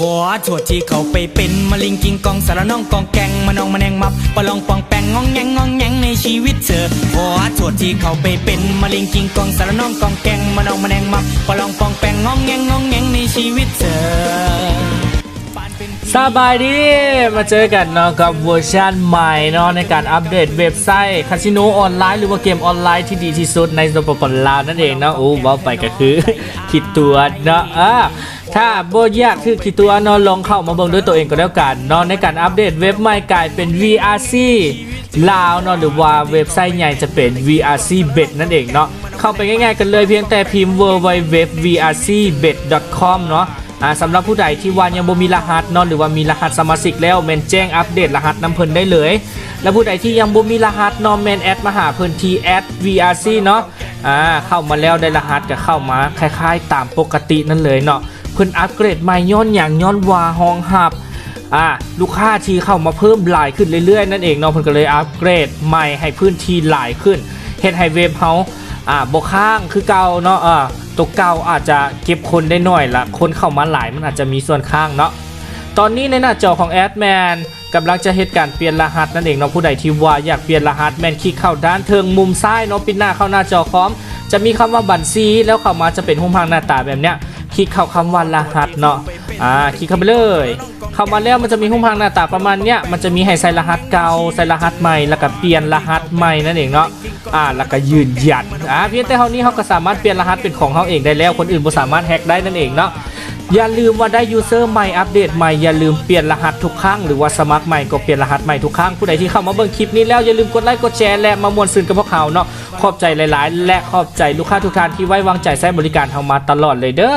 ຂໍໂທດທີ່ເຂົ້າໄປເປັນມະລິງກິງກອງ ສາລະໜອງກອງແກງ ມະນອງມະແນງມັບ ປະລອງປອງແປງ ງອງແງງງອງແງງໃນຊີວິດເຊີ. ຂໍໂທດທີ່ເຂົ້າໄປເປັນມະລິງກິງກອງ ສາລະໜອງກອງແກງ ມະນອງມະແນງມັບ ປະລອງປອງແປງ ງອງແງງງອງແງງໃນຊີວິດເຊີ. ສະບາຍດີ ມາເຈີກັນເນາະ ກັບເວີຊັນໃໝ່ເນາະ ໃນການອັບເດດເວັບໄຊຄາສິໂນອອນລາຍ ຫຼືວ່າເກມອອນລາຍທີ່ດີທີ່ສຸດໃນ ສປປ ລາວ ນັ້ນເອງເນາະ. ໂອ້ ເວົ້າໄປກໍຄື ຂີ້ຕົວະເນາະ ເອີ ຖ້າບໍ່ຢາກຖືກຂີ້ຕົວະເນາະ ລອງເຂົ້າມາເບິ່ງດ້ວຍຕົວເອງກໍແລ້ວກັນເນາະ ໃນການອັບເດດເວັບໃໝ່ກາຍເປັນ ວີອາຊີ ລາວເນາະ ຫຼືວ່າເວັບໄຊໃຫຍ່ຈະເປັນ ວີອາຊີ ເບັດ ນັ້ນເອງເນາະ. ເຂົ້າໄປງ່າຍໆກັນເລີຍ ພຽງແຕ່ພິມ www.vrcbet.com ເນາະ. ອາ ສຳລັບຜູ້ໃດທີ່ວ່າຍັງບໍ່ມີລະຫັດເນາະ ຫຼືວ່າມີລະຫັດສະມາຊິກແລ້ວ ແມ່ນແຈ້ງອັບເດດລະຫັດນຳເພິ່ນໄດ້ເລີຍ. ແລະ ຜູ້ໃດທີ່ຍັງບໍ່ມີລະຫັດເນາະ ແມ່ນແອັດມາຫາເພິ່ນທີ່ ແອັດ ວີອາຊີ ເນາະ. ອາ ເຂົ້າມາແລ້ວໄດ້ລະຫັດກໍເຂົ້າມາຄ້າຍໆຕາມປົກກະຕິນັ້ນເລີຍເນາະ. ເພິ່ນອັບເກຣດໃໝ່ຍ້ອນຫຍັງ? ຍ້ອນວ່າຮອງຮັບ ອາ ລູກຄ້າທີ່ເຂົ້າມາເພີ່ມຫຼາຍຂຶ້ນເລື້ອຍໆນັ້ນເອງເນາະ. ເພິ່ນກໍເລີຍອັບເກຣດໃໝ່ໃຫ້ພື້ນທີ່ຫຼາຍຂຶ້ນ ເຮັດໃຫ້ເວັບເຮົາ ອາ ບໍ່ຄ້າງຄືເກົ່າເນາະ. ອາ ຕົວເກົ່າອາດຈະເກັບຄົນໄດ້ໜ້ອຍລະ ຄົນເຂົ້າມາຫຼາຍມັນອາດຈະມີສ່ວນຄ້າງເນາະ. ຕອນນີ້ໃນໜ້າຈໍຂອງແອັດແມ່ນ ກຳລັງຈະເຮັດການປ່ຽນລະຫັດນັ້ນເອງເນາະ. ຜູ້ໃດທີ່ວ່າຢາກປ່ຽນລະຫັດ ແມ່ນຄລິກເຂົ້າດ້ານເທິງມຸມຊ້າຍເນາະ ປິດໜ້າເຂົ້າໜ້າຈໍຄອມ ຈະມີຄຳວ່າບັນຊີ ແລ້ວເຂົ້າມາຈະເປັນຮູບຮ່າງໜ້າຕາແບບເນີ້ຍ. ຄລິກເຂົ້າຄຳວ່າລະຫັດເນາະ ອາ ຄລິກເຂົ້າໄປເລີຍ. ເຂົ້າມາແລ້ວມັນຈະມີຮູບຮ່າງໜ້າຕາປະມານເນີ້ຍ ມັນຈະມີໃຫ້ໃສ່ລະຫັດເກົ່າ ໃສ່ລະຫັດໃໝ່ ແລ້ວກໍປ່ຽນລະຫັດໃໝ່ນັ້ນເອງເນາະ. ອາ ແລ້ວກໍຢືນຢັນ ອາ ພຽງແຕ່ເທົ່ານີ້ເຮົາກໍສາມາດປ່ຽນລະຫັດເປັນຂອງເຮົາເອງໄດ້ແລ້ວ ຄົນອື່ນບໍ່ສາມາດແຮັກໄດ້ນັ້ນເອງເນາະ. ຢ່າລືມວ່າໄດ້ຢູເຊີໃໝ່ ອັບເດດໃໝ່ ຢ່າລືມປ່ຽນລະຫັດທຸກຄັ້ງ ຫຼືວ່າສະໝັກໃໝ່ກໍປ່ຽນລະຫັດໃໝ່ທຸກຄັ້ງ. ຜູ້ໃດທີ່ເຂົ້າມາເບິ່ງຄລິບນີ້ແລ້ວ ຢ່າລືມກົດໄລ ກົດແຊ ແລະ ມາມ່ວນຊື່ນກັບພວກເຮົາເນາະ. ຂອບໃຈຫຼາຍໆ ແລະ ຂອບໃຈລູກຄ້າທຸກທ່ານທີ່ໄວ້ວາງໃຈໃຊ້ບໍລິການເຮົາມາຕະຫຼອດເລີຍເດີ້.